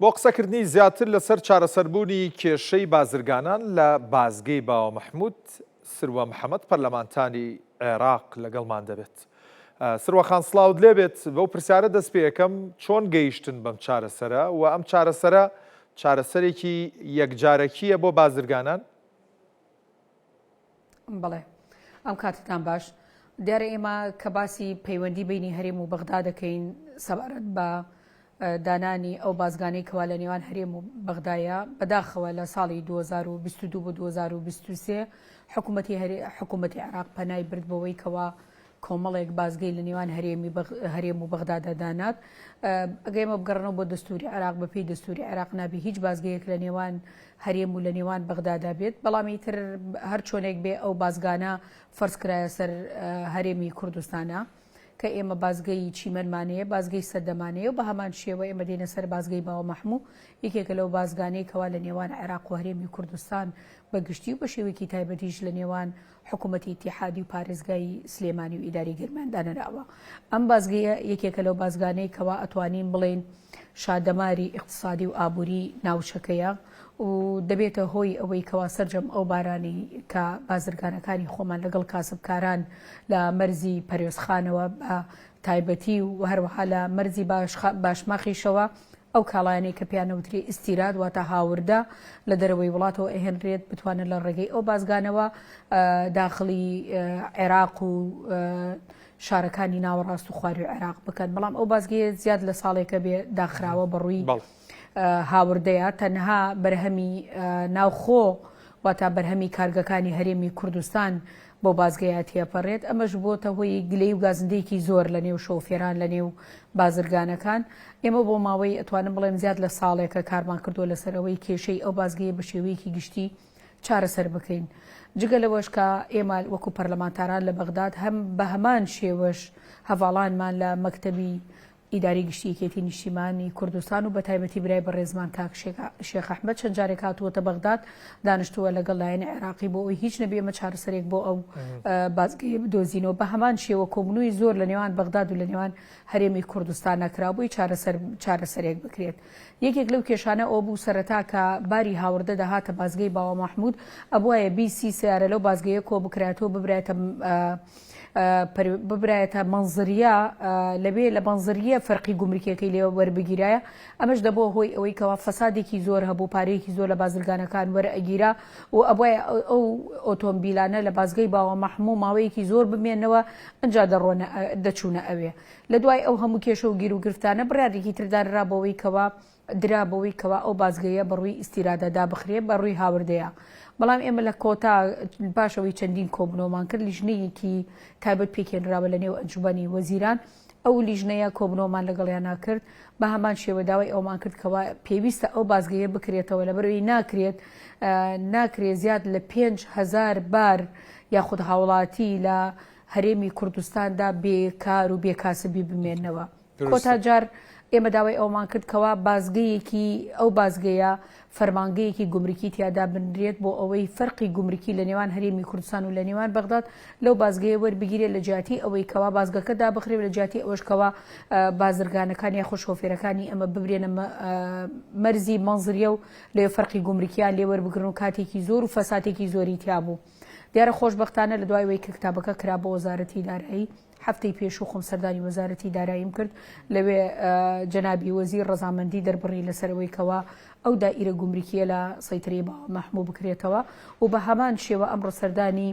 بۆ قسەکردنی زیاتر لەسەر چارەسەربوونی کێشەی بازرگانان لە بازگەی باوە مەحمود، سروە محەمەد پەرلەمانتاری عێراق لەگەڵمان دەبێت. سروە خان سڵاوت لێبێت، بەو پرسیارە دەست پێ ئەکەم چۆن گەیشتن بەم چارەسەرە و ئەم چارەسەرە چارەسەرێکی یەکجارەکییە بۆ بازرگانان؟ بەڵێ ئەم کاتتان باش. دیارە ئێمە کە باسی پەیوەندی بینی هەرێم و بەغدا دەکەین سەبارەت بە دانانی ئەو بازگانەی کەوا لە نێوان هەرێم و بەغدایە، بەداخەوە لە ساڵی 2022 بۆ 2023 حکوومەتی حکوومەتی عێراق پەنای برد بەوەی کەوا کۆمەڵێک بازگەی لە نێوان هەرێمی هەرێم و بەغدادا دانات. ئەگەر ئێمە بگەڕنەوە بۆ دەستوری عێراق بەپێی دەستوری عێراق نابی هیچ بازگەیەک لە نێوان هەرێم و لە نێوان بەغدادا بێت، بەڵام ئیتر هەر چۆنێک بێ ئەو بازگانە فەرز کرایە سەر هەرێمی کوردستانە. کە ئێمە بازگەی چیمەنمان هەیە، بازگەی سەردەمان هەیە و بە هەمان شێوە ئێمە دێینە سەر بازگەی باوە مەحموو، یەکێکە لەو بازگانەی کەوا لە نێوان عێراق و هەرێمی کوردستان بە گشتی و بە شێوەیەکی تایبەتیش لە نێوان حکوومەتی ئیتیحادی و پارێزگای سلێمانی و ئیدارەی گەرمیان دانراوە. ئەم بازگەیە یەکێکە لەو بازگانەی کەوا ئەتوانین بڵێین شادەماری ئیقتسادی و ئابووری ناوچەکەیە و دەبێتە هۆی ئەوەی کەوا سەرجەم ئەو بارانەی کە بازرگانەکانی خۆمان لەگەڵ کاسبکاران لە مەرزی پەروێزخانەوە بە تایبەتی و هەروەها لە مەرزی باشماخیشەوە ئەو کاڵایانەی کە پێیان ئەوترێ ئیستیراد واتە هاوردە لە دەرەوەی وڵاتەوە ئەهێنرێت بتوانن لە ڕێگەی ئەو بازگانەوە داخڵی عێراق و شارەکانی ناوەڕاست و خواروی عێراق بکەن، بەڵام ئەو بازگەیە زیاد لە ساڵێکە بێ داخراوە بەڕووی هاوردەیە، تەنها بەرهەمی ناوخۆ واتا بەرهەمی کارگەکانی هەرێمی کوردستان بۆ بازگەیە تێپەڕێت، ئەمەش بۆتە هۆی گلەی و گازندەیەکی زۆر لە نێو شۆفێران لە نێو بازرگانەکان. ئێمە بۆ ماوەی ئەتوانم بڵێم زیاد لە ساڵێکە کارمان کردووە لەسەر ئەوەی کێشەی ئەو بازگەیە بە شێوەیەکی گشتی چارەسەر بکەین. جگە لەوەش کە ئێمە وەکو پەرلەمانتاران لە بەغداد هەم بە هەمان شێوەش هەڤاڵانمان لە مەکتەبی ئیداری گشتی یەکێتی نیشتیمانی کوردستان و بەتایبەتی برای بەڕێزمان کاک شێخ ئەحمەد چەند جارێک هاتووەتە بەغداد دانیشتووە لەگەڵ لایەنی عێراقی بۆ ئەوەی هیچ نەبێ ئێمە چارەسەرێک بۆ ئەو بازگەیە بدۆزینەوە. بە هەمان شێوە کۆبوونەوەی زۆر لە نێوان بەغداد و لە نێوان هەرێمی کوردستان نەکرا بۆی چارەسەرێک بکرێت. یەکێک لەو کێشانە ئەوە بوو سەرەتا کە باری هاوردە دەهاتە بازگەی باوە مەحموود ئەبوایە بیسی سەیارە لەو بازگەیە کۆ بکرایەتەوە ببرایەتە ببرایەتە مەنزریە لەوێ لە مەنزریە فەرقی گومرکیەکەی لێ وەربگیرایە ئەمەش دەبووە هۆی ئەوەی کەوا فەسادێکی زۆر هەبوو پارەیەکی زۆر لە بازرگانەکان وەرئەگیرا و ئەبوایە ئەو ئۆتۆمبیلانە لە بازگەی باوە مەحموو ماوەیەکی زۆر بمێنەوە ئەنجا دەڕۆنە دەچوونە ئەوێ لە دوای ئەو هەموو کێشە و گیروگرفتانە بڕیارێکی تر دانرا بۆوەی کەوا درا بەوەی کەوا ئەو بازگەیە بە ڕووی ئیستیرادا دابخرێ بە ڕووی هاوردەیا بەڵام ئێمە لە کۆتا پاش ئەوەی چەندین کۆبوونەوەمان کرد لیژنەیەکی تایبەت پێکهێنراوە لە نێو ئەنجومەنی وەزیران ئەو لیژنەیە کۆبوونەوەمان لەگەڵیانا کرد بە هەمان شێوە داوای ئەومان کرد کەوا پێویستە ئەو بازگەیە بکرێتەوە لەبەرئەوەی ناکرێت ناکرێت زیاد لە 5000 بار یاخود هاوڵاتی لە هەرێمی کوردستاندا بێ کار و بێ کاسبی بمێنەوە. کۆتا جار ئێمە داوای ئەوەمان کرد کەوا بازگەیەکی ئەو بازگەیە فەرمانگەیەکی گومرکی تیادا بنرێت بۆ ئەوەی فەرقی گومرکی لە نێوان هەرێمی کوردستان و لە نێوان بەغداد لەو بازگەیە وەربگیرێت لە جیاتی ئەوەی کەوا بازگەکە دابخرێت لە جیاتی ئەوەش کەوا بازرگانەکان یاخود شۆفێرەکانی ئەمە ببرێنە مەرزی مەنزریە و لەوێ فەرقی گومرکیان لێ وەربگرن و کاتێکی زۆر و فەساتێکی زۆری تیا بوو. دیارە خۆشبەختانە لە دوای وەی کە کتابەکە کرا بۆ وەزارەتی دارایی هەفتەی پێشوو خۆم سەردانی وەزارەتی داراییم کرد لەوێ جەنابی وەزیر ڕەزامەندی دەربڕی لەسەر ئەوەی کەوا ئەو دائیرە گومرکیە لە سەیتەرەی باوە مەحموو بکرێتەوە و بە هەمان شێوە ئەمڕۆ سەردانی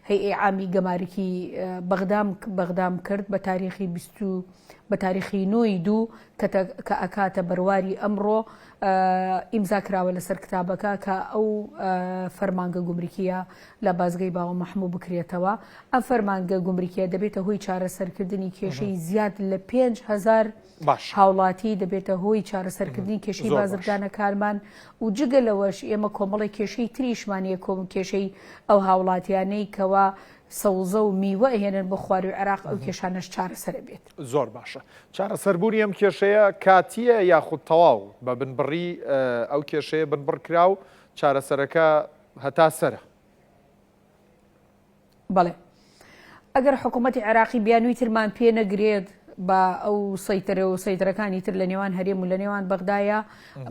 هەیئەی عامی گەمارکی بەغدام بەغدام کرد بە تاریخی 20 بە تاریخی نۆی دوو کە ئەکاتە بەرواری ئەمڕۆ ئیمزا کراوە لەسەر کتابەکە کە ئەو فەرمانگە گومرکیە لە بازگەی باوە مەحموو بکرێتەوە. ئەم فەرمانگە گومرکیە دەبێتە هۆی چارەسەرکردنی کێشەی زیاد لە 5000 هاوڵاتی، دەبێتە هۆی چارەسەرکردنی کێشەی بازرگانەکانمان و جگە لەوەش ئێمە کۆمەڵێک کێشەی تریشمان هەیە، کێشەی ئەو هاوڵاتیانەی کەوا سەوزە و میوە ئەهێنن بۆ خواروی عێراق ئەو کێشانەش چارەسەر ئەبێت. زۆر باشە. چارەسەربوونی ئەم کێشەیە کاتییە یاخود تەواو بە بنبڕی ئەو کێشەیە بنبڕ کرا و چارەسەرەکە هەتا سەرە؟ بەڵێ. ئەگەر حکوومەتی عێراقی بیانووی ترمان پێ نەگرێت. بە ئەو سەیتەرە و سەیتەرەکانی تر لە نێوان هەرێم و لە نێوان بەغدایە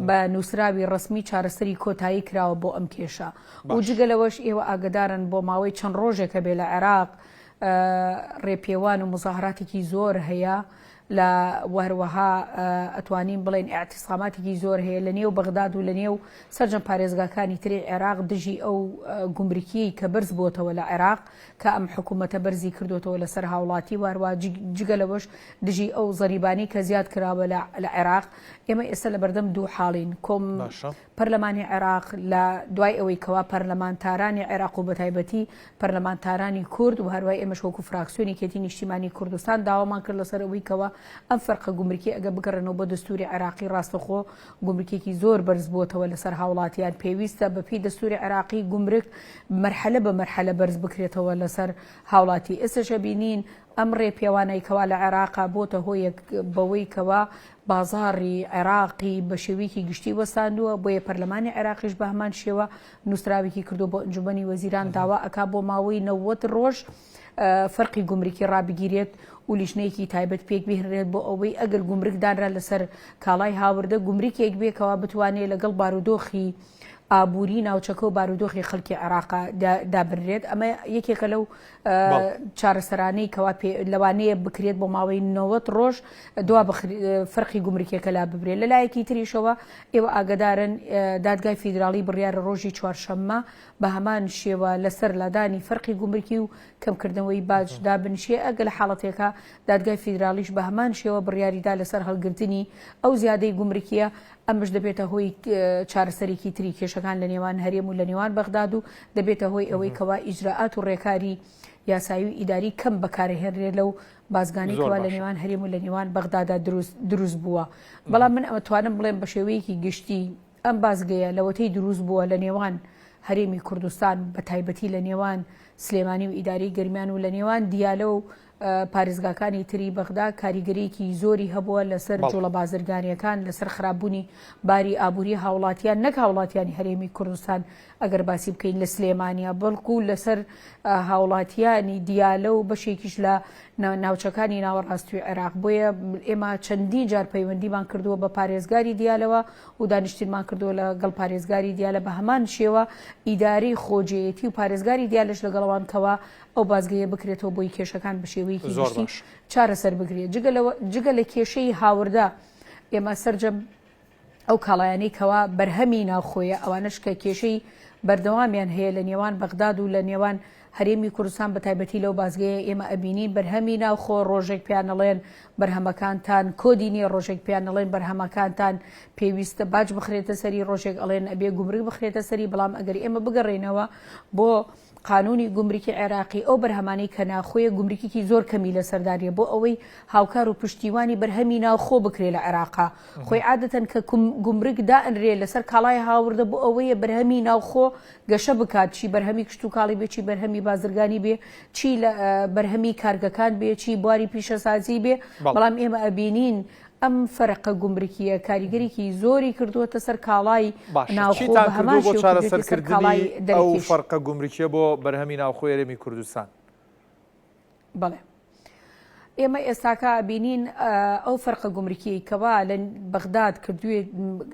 بە نووسراوی ڕەسمی چارەسەری کۆتایی کراوە بۆ ئەم کێشە و جگە لەوەش ئێوە ئاگدارن بۆ ماوەی چەند ڕۆژێکە بێ لە عێراق ڕێپێوان و مزاهراتێکی زۆر هەیە لە وهروەها ئەتوانین بڵێن ئاعتیساماتێکی زۆر هەیە لە نێو بەغداد و لە نێو سەرجەم پارێزگاکانی تری عێراق دژی ئەو گومرکیەی کە بەرز بۆتەوە لە عێراق کە ئەم حکوومەتە بەرزی کردوتەوە لەسەر هاوڵاتی واروا جگە لەوەش دژی ئەو زەریبانی کە زیاد کراوە لە عێراق ئێمە ئێستا لە بەردەم دوو حاڵین کۆم پەرلەمانی عێراق لە دوای ئەوەی کەوا پەرلەمانتارانی عێراق و بەتایبەتی پەرلەمانتارانی کورد و هەروای ئێمەش وەکو فراکسیۆنی یەکێتی نیشتیمانی کوردستان داوامان کرد لەسەر ئەوەی کەوا ئەم فەرقە گومرکی ئەگە بگەڕێنەوە بۆ دەستوری عێراقی ڕاستەخۆ گومرکێکی زۆر بەرز بۆتەوە لەسەر هاوڵاتیان پێویستە بەپێی دەستوری عێراقی گومرک مەرحەلە بە مەرحەلە بەرز بکرێتەوە لەسەر هاوڵاتی ئێستەش ئەبینین ئەم ڕێپێوانەی کەوا لە عێراقا بۆتە هۆیەک بەوەی کەوا بازاڕی عێراقی بە شێوەیەکی گشتی وەستاندووە، بۆیە پەرلەمانی عێراقیش بە هەمان شێوە نووسراوێکی کردووە بۆ ئەنجومەنی وەزیران داوا ئەکا بۆ ماوەی 90 ڕۆژ فەرقی گومرکی ڕابگیرێت و لیژنەیەکی تایبەت پێک بهێنرێت بۆ ئەوەی ئەگەر گومرک دانرا لەسەر کاڵای هاوردە گومرکێک بێ کەوا بتوانێت لەگەڵ بارودۆخی ئابووری ناوچەکە و بارودۆخی خەڵکی عێراق دابنرێت ئەمە یەکێکە لەو چارەسەرانەی کەوا لەوانەیە بکرێت بۆ ماوەی 90 ڕۆژ دوا فەرقی گومرکێکە لا ببرێت لە لایەکی تریشەوە ئێوە ئاگدارن دادگای فیدراڵی بڕیارە ڕۆژی چوارشەممە بە هەمان شێوە لەسەر لادانی فەرقی گومرکی و کەمکردنەوەی باج دابنیشێ ئەگە لە حاڵەتێکە دادگای فیدراڵیش بە هەمان شێوە بڕیاریدا لەسەر هەڵگرتنی ئەو زیادەی گومرکیە ئەمەش دەبێتە هۆی چارەسەرێکی تری کێشەکان لە نێوان هەرێم و لە نێوان بەغداد و دەبێتە هۆی ئەوەی کەوا ئیجرائات و ڕێکاری یاسایی و ئیداری کەم بەکارهێنرێت لەو بازگانەی کەوا لە نێوان هەرێم و لە نێوان بەغدادا دروست دروست بووە. بەڵام من ئەتوانم بڵێم بە شێوەیەکی گشتی ئەم بازگەیە لەوەتەی دروست بووە لە نێوان هەرێمی کوردستان بە تایبەتی لە نێوان سلێمانی و ئیدارەی گەرمیان و لە نێوان دیالە و پارێزگاکانی تری بەغدا کاریگەریەکی زۆری هەبووە لەسەر جوڵە بازرگانیەکان، لەسەر خراپبوونی باری ئابووری هاوڵاتیان، نەک هاوڵاتیانی هەرێمی کوردستان ئەگەر باسی بکەین لە سلێمانیا، بەڵکو لەسەر هاوڵاتیانی دیالە و بەشێکیش لە ناوچەکانی ناوەڕاستی عێراق. بۆیە ئێمە چەندین جار پەیوەندیمان کردووە بە پارێزگاری دیالەوە و دانیشتنمان کردووە لەگەڵ پارێزگاری دیالە بە هەمان شێوە ئیدارەی خۆجێیەتی و پارێزگاری دیالەش لەگەڵەوان کەوا ئەو بازگەیە بکرێتەوە بۆی کێشەکان بە شێوەیەکی گشتی چارەسەر بکرێت جگە لەوە جگە لە کێشەی هاوردە ئێمە سەرجەم ئەو کاڵایانەی کەوا بەرهەمی ناوخۆیە ئەوانش کە کێشەی بەردەوامیان هەیە لە نێوان بەغداد و لە نێوان هەرێمی کوردستان بە تایبەتی لەو بازگەیە ئێمە ئەبینین بەرهەمی ناوخۆ ڕۆژێک پیانەڵێن بەرهەمەکانتان کۆدی نییە ڕۆژێک پیانەڵێن بەرهەمەکانتان پێویستە باج بخرێتە سەری ڕۆژێک ئەڵێن ئەبێ گومرگ بخرێتە سەری بەڵام ئەگەر ئێمە بگەڕێینەوە بۆ قانونی گومرکی عێراقی ئەو بەرهەمانەی کە ناخۆیە گومرکێکی زۆر کەمی لەسەردانیە بۆ ئەوەی هاوکار و پشتیوانی بەرهەمی ناوخۆ بکرێ لە عێراقا خۆی عادەتەن کە گومرک دائەنرێ لەسەر کاڵای هاوردە بۆ ئەوەیە بەرهەمی ناوخۆ گەشە بکات چی بەرهەمی کشتوکاڵی بێ چی بەرهەمی بازرگانی بێ چی لە بەرهەمی کارگەکان بێ چی بواری پیشەسازی بێ بەڵام ئێمە ئەبینین ئەم فەرقە گومرکییە کاریگەریی زۆری کردووەتە سەر کاڵای باشە ناوخۆ چیتان بە هەمان کردووە بۆ شێوە کردوویەتی سەر چارەسەرکردنی کاڵای ئەو دەرەکیش. فەرقە گومرکییە بۆ بەرهەمی ناوخۆی هەرێمی کوردستان؟ بەڵێ. ئێمە ئێستاکە ئەبینین ئەو فەرقە گومرکیەی کەوا لە بەغداد کردوێ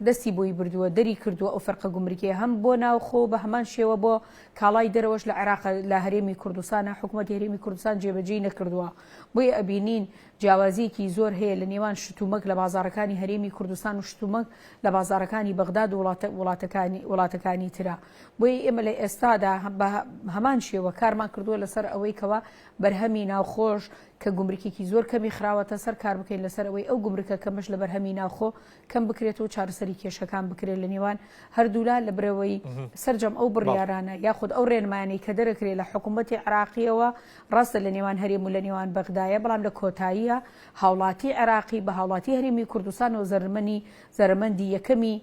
دەستی بۆی بردووە دەری کردووە ئەو فەرقە گومرکیە هەم بۆ ناوخۆ بە هەمان شێوە بۆ کاڵای دەرەوەش لە عێراق لە هەرێمی کوردستانە حکوومەتی هەرێمی کوردستان جێبەجێی نەکردووە بۆیە ئەبینین جیاوازییەکی زۆر هەیە لە نێوان شتومەک لە بازاڕەکانی هەرێمی کوردستان و شتومەک لە بازاڕەکانی بەغداد و وڵاتەکانی وڵاتەکانی ترا. بۆیە ئێمە لە ئێستادا بە هەمان شێوە کارمان کردووە لەسەر ئەوەی کەوا بەرهەمی ناوخۆش کە گومرکێکی زۆر کەمی خراوەتە سەر کار بکەین لەسەر ئەوەی ئەو گومرکە کەمەش لە بەرهەمی ناوخۆ کەم بکرێت و چارەسەری کێشەکان بکرێت لە نێوان هەردوولا لە برەوەی سەرجەم ئەو بڕیارانە یاخود ئەو ڕێنمایانەی کە دەرەکرێت لە حکوومەتی عێراقیەوە ڕاستە لە نێوان هەرێم و لە نێوان بەغدایە، بەڵام لە کۆتاییە هاوڵاتی عێراقی بە هاوڵاتی هەرێمی کوردستانەوە زەرمەنی زەرەمەندی یەکەمی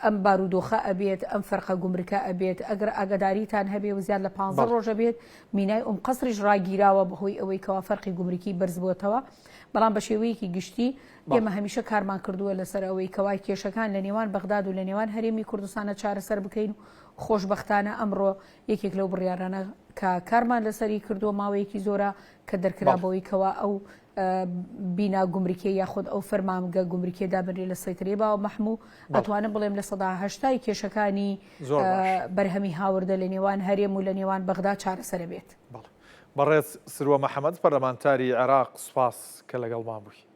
ئەم بارودۆخە ئەبێت، ئەم فەرقە گومرکە ئەبێت، ئەگەر ئاگاداریتان هەبێ و زیاد لە پانزە ڕۆژ ئەبێت مینای ئوم قەسریش ڕاگیراوە بەهۆی ئەوەی کەوا فەرقی گومرکی بەرزبووەتەوە، بەڵام بە شێوەیەکی گشتی ئێمە هەمیشە کارمان کردووە لەسەر ئەوەی کەوا کێشەکان لە نێوان بەغداد و لە نێوان هەرێمی کوردستانە چارەسەر بکەین و خۆشبەختانە ئەمڕۆ یەکێک لەو بڕیارانە کە کارمان لەسەری کردووە ماوەیەکی زۆرە کە دەرکرا بەوەی کەوا ئەو بینا گومرکیە یاخود ئەو فەرمانگە گومرکیە دابنرێ لە سەیتەرەی باوە مەحموو ئەتوانم بڵێم 80% کێشەکانی بەرهەمی هاوردە لە نێوان هەرێم و لە نێوان بەغدا چارەسەرە بێت. بەڕێز سروە محەمەد پەرلەمانتاری عێراق سوپاس کە لەگەڵمان بووی.